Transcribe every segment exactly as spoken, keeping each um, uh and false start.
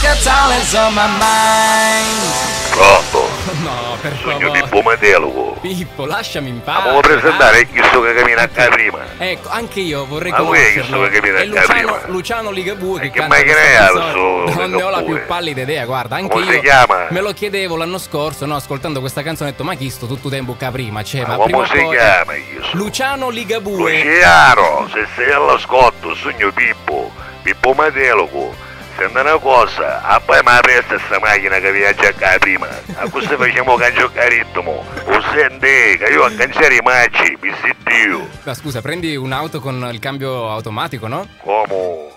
That's all is on my mind. Pronto? No, per favore. Sugnu Pippu Matelicu. Pippo, lasciami in pace. Ma vuoi presentare chi sto che camina a prima? Ecco, anche io vorrei conoscerlo. Ma chi è sto che camina a prima? È Luciano, Luciano Ligabue che canta questa canzone. Non ne ho la più pallida idea, guarda, anche io me lo chiedevo l'anno scorso, no, ascoltando questa canzone, ho detto: "Ma chi sto tuttu tempu ca prima?" Cioè, ma prima o poi. Ma come si chiama chi sto? Luciano Ligabue. Luciano, se sei all'ascolto, sugnu Pippo, Pippo Matelicu. Senti na cosa, appoi mi presti sta machina ca viaggia ca prima, accussì facemu canciu ca ritmu. U senti, ca iu a canciari i macci, mi si Diu. Ma scusa, prendi un'auto con il cambio automatico, no? Comu?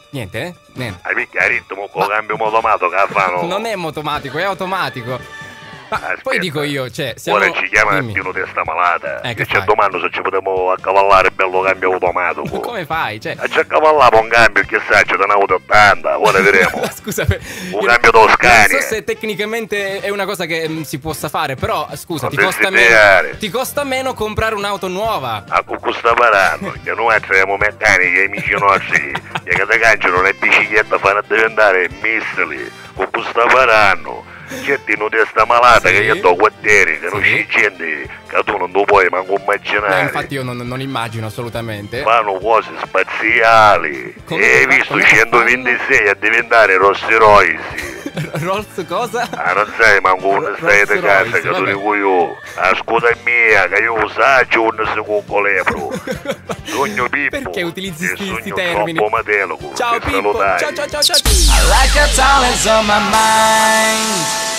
Niente, eh? Niente. Hai picchia ritmu con u cambiu motomatico ca fannu? Non è motomatico, è automatico. Ma poi dico io, cioè, siamo... Ora ci chiama Pinu Testa Malata. Eh, che fai? Ci domandu se ci putemu accavallari bellu cambiu automaticu. Ma come fai? Cioè... E ci accavallava un cambiu, chi sacciu, da n'auto ottanta, ora vedemu. Scusa, un cambiu toscani. Non so se tecnicamente è una cosa che mm, si possa fare, però scusa, ti costa meno, ti costa meno comprare un'auto nuova. A cu sta parannu, che nuatri avemu meccanichi e amici nostri, che ti cancianu na bicicletta, fannu diventare missili. Cu sta parannu, c'è Tinu Testa Malata che è do quartieri, che non c'è gente, che tu non tu puoi manco immaginare. No, infatti io non, non immagino assolutamente. Fanno cose spaziali. Come che fa? E hai visto centoventisei a diventare Rossi Royce? Rolls cosa? Ah, non sai manco uno stai di casa che tu dico io. Ascolta mia, che io lo saccio uno si coccolepro. Sogno Pippo. Perché utilizzi sti termini? Sogno troppo matelico. Ciao Pippo. Ciao, ciao, ciao, ciao. I like a talent on my mind.